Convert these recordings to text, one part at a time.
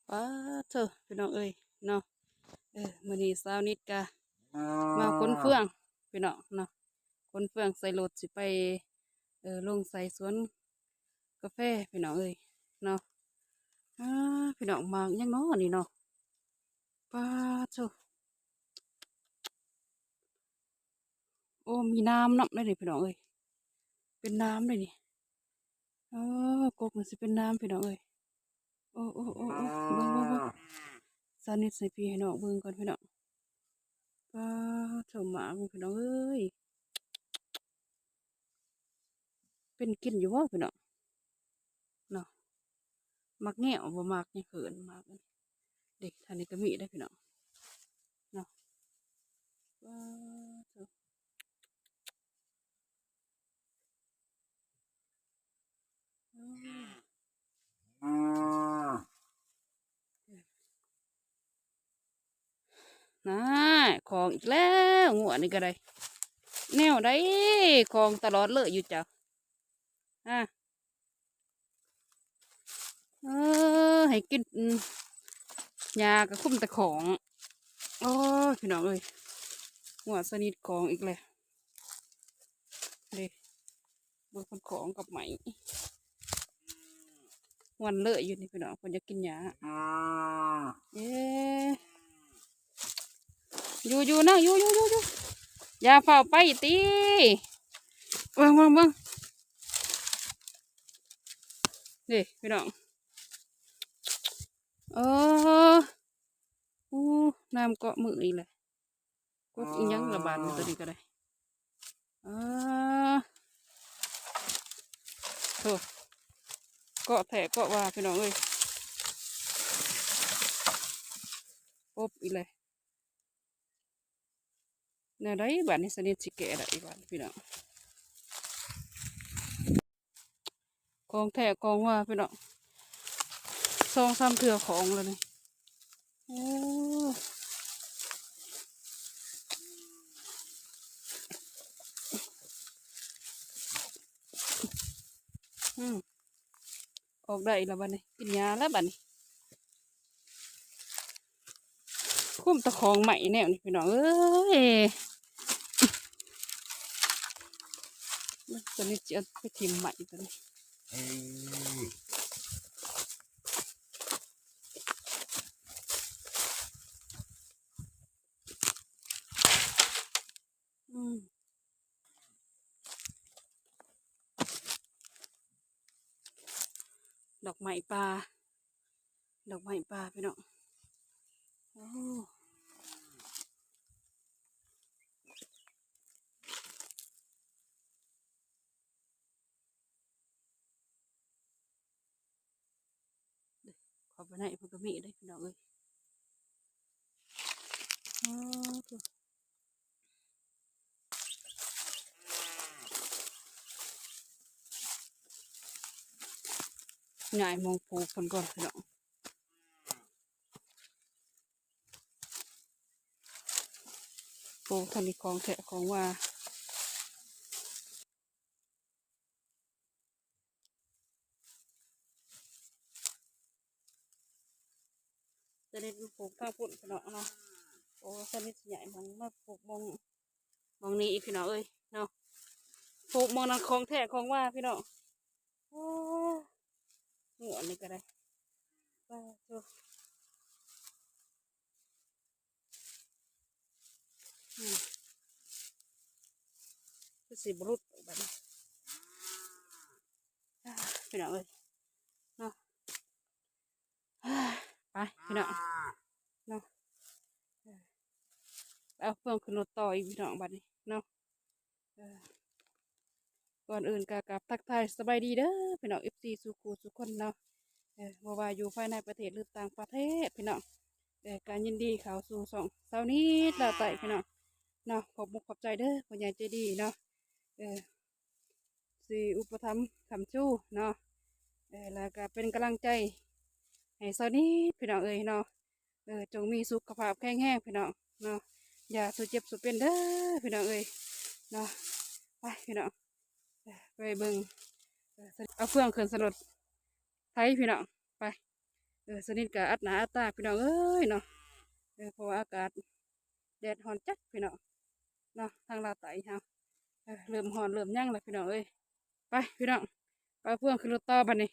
ປາດໂທ້ ພີ່ນ້ອງເອີຍເນາະ. ເອີ ມື້ນີ້ສາວນິດກະມາຂົນເຟືອງພີ່ນ້ອງເນາະ, ຂົນເຟືອງໃສ່ລົດຊິໄປ ເອີ ລົງໃສ່ສວນກາແຟພີ່ນ້ອງເອີຍເນາະ. ອາ ພີ່ນ້ອງ ໝາກຫຍັງເນາະນີ້ເນາະ. ປາດໂທ້ ໂອ້ ມີໜາມນຳເດ້ນີ້ພີ່ນ້ອງເອີຍ, ເປັນໜາມເດ້ນີ້. ເອີ ກົກມັນຊິເປັນໜາມພີ່ນ້ອງເອີຍ. ໂອ້ ໂອ້ ໂອ້ ໂອ້ ເບິ່ງ ເບິ່ງ ເບິ່ງ ສາວນິດໃຫ້ພີ່ໃຫ້ນ້ອງເບິ່ງກ່ອນພີ່ນ້ອງ. ປາດໂທ້ ໝາກພີ່ນ້ອງເອີຍ. ເປັນກິນຢູ່ບໍ່ພີ່ນ້ອງເນາະ? ໝາກແງ້ວບໍ່ ໝາກຫຍັງເອີ້ນ ໝາກເດ ທາງນີ້ກໍມີເດ້ພີ່ນ້ອງເນາະ. ປາດໂທ້ ນາ ຂອງອີກແລ້ວ ງົວນີ້ກໍໄດ້ ແນວໃດ ຂອງຕະຫຼອດເລີຍຢູ່ເຈົ້າ ຮະ. ເອີ ໃຫ້ກິນ ອືມ ຫຍ້າກໍຄຸມແຕ່ຂອງ. ໂອ້ຍ ພີ່ນ້ອງເອີຍ ຫົວສະໜິດຂອງອີກແລ້ວເດ້. ເບິ່ງເພິ່ນຂອງກັບໄມ້ ມ່ວນເລີຍຢູ່ນີ້ພີ່ນ້ອງ, ເພິ່ນຢາກກິນຫຍ້າ. ເອີ ຢູ່ໆ ນາງ ຢູ່ໆໆໆ ຢ່າຟ້າວໄປຕິ. ເບິ່ງ ເບິ່ງ ເບິ່ງ ເດ້ພີ່ນ້ອງ. ເອີ ອູ້ ນ້ຳເກາະມືອີກແລ້ວ. ກົກອີ່ຫຍັງລະບາດນີ້ ໂຕນີ້ກໍໄດ້. ເອີ ໂທ້ ເກາະແທ້ເກາະວ່າພີ່ນ້ອງເອີຍ, ປົບອີກແລ້ວ. ແນວໃດບາດນີ້ ສະນິດຊິແກະໄດ້ບາດນີ້ພີ່ນ້ອງ. ຂອງແທ້ຂອງວ່າພີ່ນ້ອງ, ສອງສາມເທື່ອຂອງແລ້ວນີ້. ໂອ້ ອືມ ອອກໄດ້ລະບາດນີ້, ກິນຫຍ້າລະບາດນີ້. ຄຸມຕະຂອງໄມ້ແນວນີ້ພີ່ນ້ອງເອີຍ. ຕົວນີ້ຊິເອົາໄປຖິ້ມໄມ້ຕົວນີ້. ອືມ ດອກໄມ້ປ່າ ດອກໄມ້ປ່າພີ່ນ້ອງ. ໂອ້ ເຂົ້າໄປໃນເພິ່ນກໍມີເດ້ພີ່ນ້ອງເອີຍ. ອໍ ໂທ້ ຍ້າຍໝ່ອງປູກເພິ່ນກ່ອນພີ່ນ້ອງ. ໂອ້ ທາງນີ້ຂອງແທ້ຂອງວ່າ. ສະນິດໄປປູກທາງພຸ້ນພີ່ນ້ອງເນາະ. ໂອ້ ສະນິດຊິຍ້າຍໝ່ອງມາປູກໝ່ອງ ໝ່ອງນີ້ອີກພີ່ນ້ອງເອີຍເນາະ. ປູກໝ່ອງນັ້ນຂອງແທ້ຂອງວ່າພີ່ນ້ອງ. ໂອ້ ງົວນີ້ກໍໄດ້ ປາດໂທ້ ອືມ ຄືຊິບໍ່ຫຼຸດບາດນີ້ ພີ່ນ້ອງເອີຍເນາະ. ໄປພີ່ນ້ອງເນາະ ເອົາເຟືອງຂຶ້ນລົດຕໍ່ອີກພີ່ນ້ອງບາດນີ້ເນາະ. ເອີ ກ່ອນອື່ນກໍກາບທັກທາຍສະບາຍດີເດີພີ່ນ້ອງ ເອັຟຊີ ສູ່ຄູ່ສູ່ຄົນເນາະ. ເອີ ບໍ່ວ່າຢູ່ພາຍໃນປະເທດ ຫຼື ຕ່າງປະເທດພີ່ນ້ອງ ເອີ ກໍຍິນດີເຂົ້າສູ່ຊ່ອງສາວນິດລາວໃຕ້ພີ່ນ້ອງເນາະ. ຂອບມຸກຂອບໃຈເດີຜູ້ໃຫຍ່ໃຈດີເນາະ ເອີ ທີ່ອຸປະຖຳຄ້ຳຊູເນາະ ເອີ ແລ້ວກໍເປັນກຳລັງໃຈໃຫ້ສາວນິດພີ່ນ້ອງເອີຍເນາະ. ເອີ ຈົ່ງມີສຸຂະພາບແຂງແຮງພີ່ນ້ອງເນາະ, ຢ່າສູ່ເຈັບສູ່ເປັນເດີພີ່ນ້ອງເອີຍເນາະ. ໄປພີ່ນ້ອງ ໄປເບິ່ງ ເອີ ເອົາເຟືອງຂຶ້ນໃສ່ລົດໄຖພີ່ນ້ອງ ໄປ. ເອີ ສະນິດກໍອັດໜ້າອັດຕາພີ່ນ້ອງເອີຍເນາະ. ເອີ ເພາະວ່າອາກາດແດດຮ້ອນຈັດພີ່ນ້ອງເນາະ ທາງລາວໃຕ້ເຮົາ. ເອີ ເລີ່ມຮ້ອນເລີ່ມຫຍັງແລ້ວພີ່ນ້ອງເອີຍ. ໄປພີ່ນ້ອງ ໄປເອົາເຟືອງຂຶ້ນລົດຕໍ່ບັດນີ້.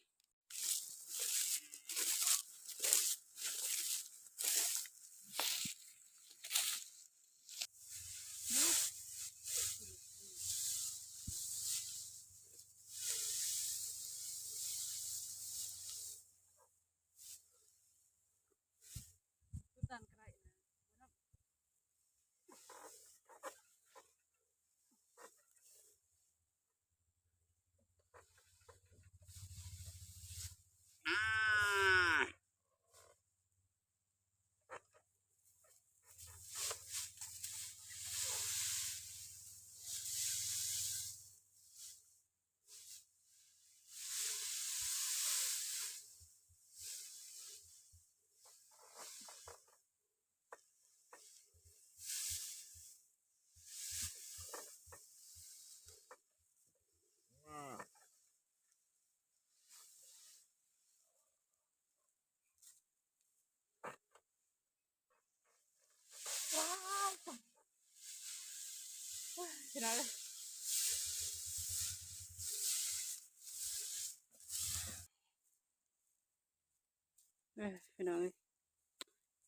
ເອີ ພີ່ນ້ອງເອີຍ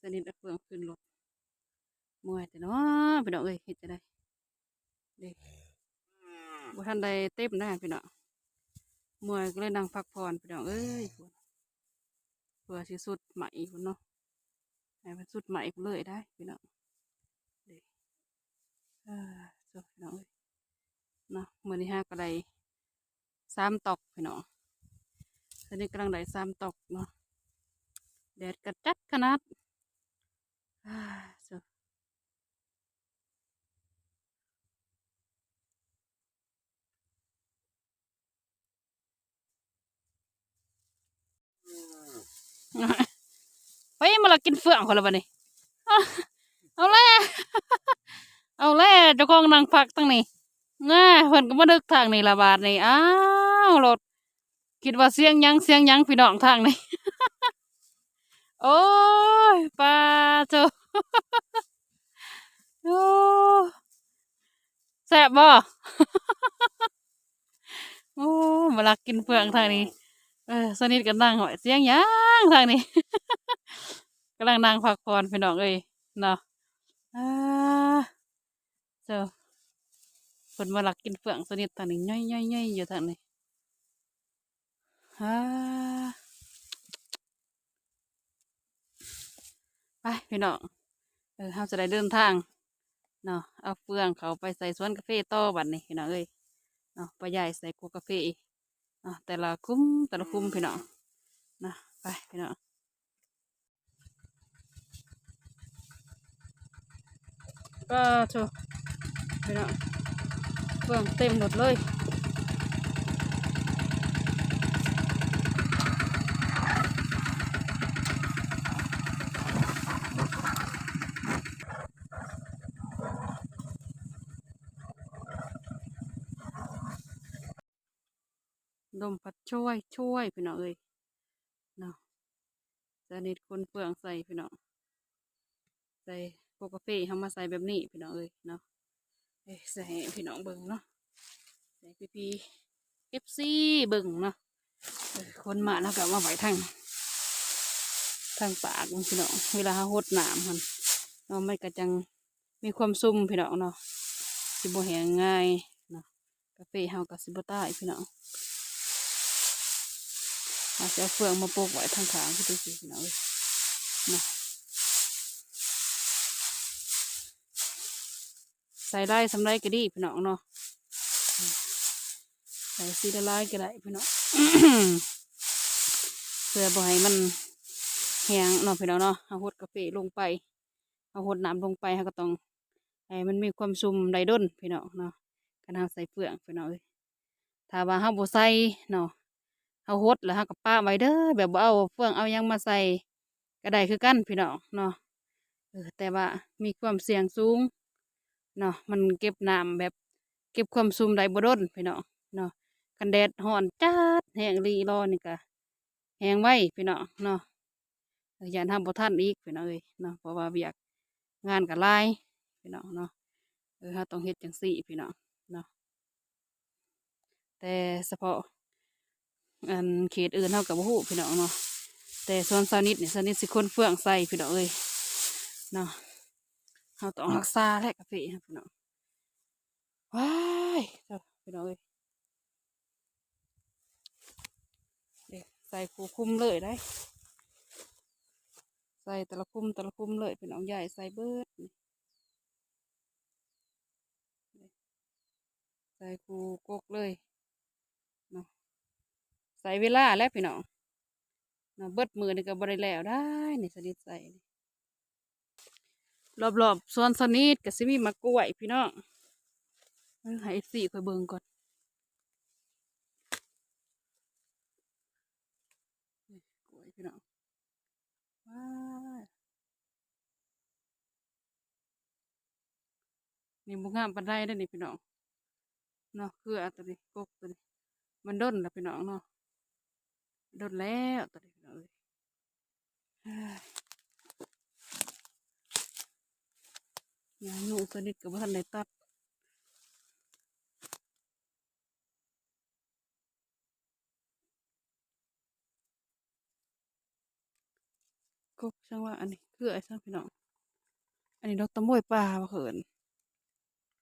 ສະນິດເອົາເຟືອງຂຶ້ນລົດ ເມື່ອຍແທ້ເນາະ ພີ່ນ້ອງເອີຍ ເຮັດຈັ່ງໃດເດ້ ບໍ່ທັນໄດ້ເຕັມນະພີ່ນ້ອງ ເມື່ອຍກໍເລີຍນັ່ງພັກຜ່ອນພີ່ນ້ອງເອີຍ ເພື່ອຊິສຸດໄໝພຸ້ນເນາະ ໃຫ້ມັນສຸດໄໝພຸ້ນເລີຍໄດ໋ພີ່ນ້ອງເດ້. ເອີ ໂທ້ ພີ່ນ້ອງເອີຍເນາະ ມື້ນີ້ເຮົາກໍໄດ້ ສາມຕອກພີ່ນ້ອງ ຕອນນີ້ກຳລັງໄດ້ສາມຕອກເນາະ ແດດກໍຈັດຂະໜາດ ອ້າ ໂທ້ ໄປມາລັກກິນເຟືອງຂ້ອຍລະບັດນີ້ ເອົາແລ້ວ ເອົາແລ້ວ ເຈົ້າຂອງນັ່ງພັກທາງນີ້ ນາ ເພິ່ນກໍມາດຶກທາງນີ້ລະບາດນີ້ ອ້າວ ໂລດ ຄິດວ່າສຽງຫຍັງ ສຽງຫຍັງພີ່ນ້ອງທາງນີ້ ໂອ້ຍ ປາໂທ້ ໂອ້ ແຊບບໍ່? ໂອ້ ມາລັກກິນເຟືອງທາງນີ້ ເອີ ສະນິດກໍນັ່ງຫ້ອຍ ສຽງຫຍັງທາງນີ້ ກຳລັງນັ່ງພັກຜ່ອນພີ່ນ້ອງເອີຍເນາະ ອາ ເຈົ້າ ເພິ່ນມາລັກກິນເຟືອງສະນິດທາງນີ້ ຍ່ອຍໆໆຢູ່ທາງນີ້ ອາ ໄປພີ່ນ້ອງ ເອີ ເຮົາຈະໄດ້ເດີນທາງເນາະ ເອົາເຟືອງເຂົ້າໄປໃສ່ສວນກາເຟຕໍ່ບັດນີ້ພີ່ນ້ອງເອີຍເນາະ ໄປຢາຍໃສ່ກົກກາເຟອີກເນາະ ແຕ່ລະຄຸ້ມ ແຕ່ລະຄຸ້ມພີ່ນ້ອງເນາະ ໄປພີ່ນ້ອງ. ປາໂທ້ ພີ່ນ້ອງ ເຟືອງເຕັມລົດເລີຍ ລົມພັດໂຊຍໆ ພີ່ນ້ອງເອີຍເນາະ ສະນິດຂົນເຟືອງໃສ່ພີ່ນ້ອງ ໃສ່ພວກກາເຟເຮົາມາໃສ່ແບບນີ້ພີ່ນ້ອງເອີຍເນາະ ເອີ ໃສ່ໃຫ້ພີ່ນ້ອງເບິ່ງເນາະ ໃຫ້ພີ່ໆ ເອັຟຊີ ເບິ່ງເນາະ ເອີ ຂົນມາແລ້ວກໍເອົາມາໄວ້ທາງ ທາງປາກພີ່ນ້ອງ ເວລາເຮົາຫົດນ້ຳຫັ້ນເນາະ ມັນກໍຈັ່ງ ມີຄວາມຊຸ່ມພີ່ນ້ອງເນາະ ຊິບໍ່ແຫ້ງງ່າຍເນາະ ກາເຟເຮົາກໍຊິບໍ່ຕາຍພີ່ນ້ອງ ເຮົາຊິເອົາເຟືອງມາປົກໄວ້ທາງຂ້າງຄືຈັ່ງຊີ້ພີ່ນ້ອງເອີຍເນາະ ໃສ່ຫຼາຍສ່ຳໃດກໍດີພີ່ນ້ອງເນາະ ໃສ່ສີ່ຫຼາຍໆກໍໄດ້ພີ່ນ້ອງ ເພື່ອບໍ່ໃຫ້ມັນແຫ້ງເນາະພີ່ນ້ອງເນາະ ເຮົາຫົດກາເຟລົງໄປ ເຮົາຫົດນ້ຳລົງໄປ ເຮົາກໍຕ້ອງໃຫ້ມັນມີຄວາມຊຸ່ມໄດ້ດົນພີ່ນ້ອງເນາະ ຄັນເຮົາໃສ່ເຟືອງພີ່ນ້ອງເອີຍ ຖ້າວ່າເຮົາບໍ່ໃສ່ເນາະ ເຮົາຫົດແລ້ວເຮົາກໍປະໄວ້ເດີ ແບບບໍ່ເອົາເຟືອງເອົາຫຍັງມາໃສ່ກໍໄດ້ຄືກັນພີ່ນ້ອງເນາະ ເອີ ແຕ່ວ່າມີຄວາມສ່ຽງສູງເນາະ ມັນເກັບນ້ຳແບບເກັບຄວາມຊຸ່ມໄດ້ບໍ່ດົນພີ່ນ້ອງເນາະ ຄັນແດດຮ້ອນຈັດແຮງອີ່ຫຼີລໍນີ້ກໍແຫ້ງໄວພີ່ນ້ອງເນາະ. ຢ້ານເຮົາບໍ່ທັນອີກພີ່ນ້ອງເອີຍເນາະ ເພາະວ່າວຽກງານກໍຫຼາຍພີ່ນ້ອງເນາະ. ເອີ ເຮົາຕ້ອງເຮັດຈັ່ງຊີ້ພີ່ນ້ອງເນາະ. ແຕ່ສະເພາະ ອັນເຂດອື່ນເຮົາກໍບໍ່ຮູ້ພີ່ນ້ອງເນາະ ແຕ່ສວນຊາວນິດນີ້ ຊາວນິດຊິຂົນເຟືອງໃສ່ພີ່ນ້ອງເອີຍເນາະ. ເຮົາຕ້ອງຮັກສາແຫຼະກາເຟເຮົາພີ່ນ້ອງ. ວ້າຍ ເຈົ້າ ພີ່ນ້ອງເອີຍ ເດ້ ໃສ່ຄູ່ຄຸມເລີຍໄດ໋ ໃສ່ແຕ່ລະຄຸມ ແຕ່ລະຄຸມເລີຍພີ່ນ້ອງ ຍ້າຍໃສ່ເບິດ ໃສ່ຄູ່ກົກເລີຍເນາະ. ໃຊ້ເວລາແຫຼະພີ່ນ້ອງເນາະ ເບິດມື້ນີ້ກໍບໍ່ໄດ້ແລ້ວໄດ໋ນີ້ ຊາວນິດໃສ່. ລອບໆສວນຊາວນິດກໍຊິມີໝາກກ້ວຍພີ່ນ້ອງ ເອີ ໃຫ້ເອັຟຊີຂ້ອຍເບິ່ງກ່ອນ ນີ້ ກ້ວຍພີ່ນ້ອງ ວ້າຍ ນີ້ບໍ່ງາມປານໃດເດ້ນີ້ພີ່ນ້ອງເນາະ. ເຄືອຕົວນີ້ ກົກຕົວນີ້ ມັນດົນລະພີ່ນ້ອງເນາະ ດົນແລ້ວຕົວນີ້ພີ່ນ້ອງເອີຍ. ຫຍ້າຍຸງຊະນິດກໍບໍ່ທັນໄດ້ຕັດ. ກົກຈັ່ງວ່າ ອັນນີ້ເຄືອອີ່ຫຍັງພີ່ນ້ອງ ອັນນີ້ດອກຕະໂມຍປ່າວ່າເຂົາເອີ້ນ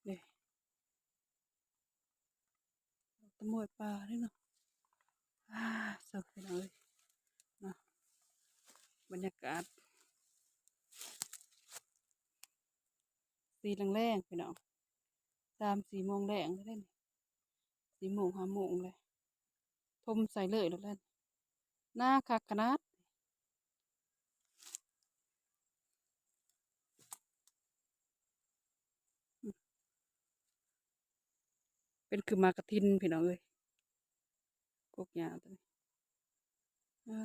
ເດ້ ດອກຕະໂມຍປ່າເດ້ເນາະ. ອ້າ ເຈົ້າ ພີ່ນ້ອງເອີຍເນາະ ບັນຍາກາດ ສີ່ແລງໆ ພີ່ນ້ອງ ສາມສີ່ໂມງແລງເດ້ນີ້ ສີ່ໂມງຫ້າໂມງແລ້ວ ຖົມໃສ່ເລີຍໂລດແຫຼະ ໜາຄັກຂະໜາດ. ເປັນຄືໝາກກະທິນພີ່ນ້ອງເອີຍ ກົກຫຍ້າຕົວນີ້ ອ້າ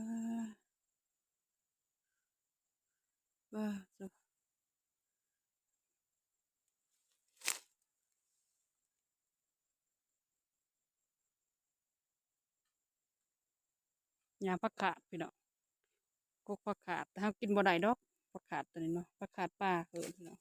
ວ້າ ເຈົ້າ ຫຍ້າຜັກຂາດພີ່ນ້ອງ ກົກຜັກຂາດ ແຕ່ເຮົາກິນບໍ່ໄດ້ດອກ ຜັກຂາດຕົວນີ້ເນາະ ຜັກຂາດປ່າເອີ້ນພີ່ນ້ອງ.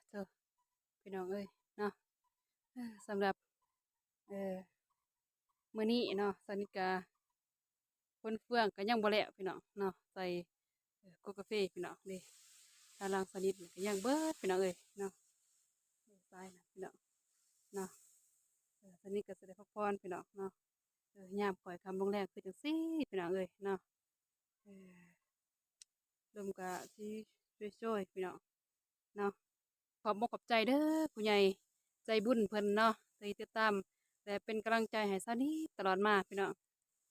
ໂທ້ ພີ່ນ້ອງເອີຍເນາະ ເອີ ສຳລັບ ເອີ ມື້ນີ້ເນາະ ສາວນິດກະ ຄົນເຟືອງກໍຍັງບໍ່ແລ້ວພີ່ນ້ອງເນາະ ໃສ່ ເອີ ກົກກາເຟພີ່ນ້ອງເດ້ ທາງຫຼັງສາວນິດກໍຍັງເບິດພີ່ນ້ອງເອີຍເນາະ ເອີ ຕາຍແລ້ວພີ່ນ້ອງເນາະ ເອີ ສາວນິດກໍຊິໄດ້ພັກຜ່ອນພີ່ນ້ອງເນາະ ເອີ ຍາມຄ່ອຍຄ່ຳລົງແລງຄືຈັ່ງຊີ້ພີ່ນ້ອງເອີຍເນາະ ເອີ ລົມກໍຊິໂຊຍໆ ພີ່ນ້ອງ ເນາະ ຂອບອົກຂອບໃຈເດີຜູ້ໃຫຍ່ໃຈບຸນເພິ່ນເນາະ ທີ່ຕິດຕາມ ແລະ ເປັນກຳລັງໃຈໃຫ້ສາວນິດຕະຫຼອດມາພີ່ນ້ອງ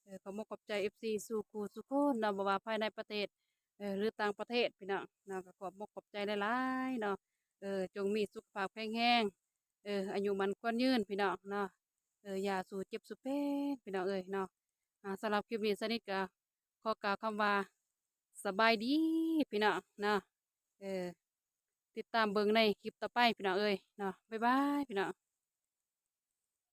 ເອີ ຂອບອົກຂອບໃຈເອັຟຊີສູ່ຄູ່ສູ່ຄົນເນາະ ບໍ່ວ່າພາຍໃນປະເທດ ເອີ ຫຼື ຕ່າງປະເທດພີ່ນ້ອງເນາະ ກໍຂອບອົກຂອບໃຈຫຼາຍໆເນາະ ເອີ ຈົ່ງມີສຸຂະພາບແຂງແຮງ ເອີ ອາຍຸໝັ້ນຂວັນຍືນພີ່ນ້ອງເນາະ ເອີ ຢ່າສູ່ເຈັບສູ່ເປັນພີ່ນ້ອງເອີຍເນາະ ອາ ສຳລັບຄລິບນີ້ສາວນິດກໍຂໍກ່າວຄຳວ່າ ສະບາຍດີພີ່ນ້ອງເນາະ ເອີ ຕິດຕາມເບິ່ງໃນຄລິບຕໍ່ໄປພີ່ນ້ອງເອີຍເນາະ ບາຍບາຍພີ່ນ້ອງ.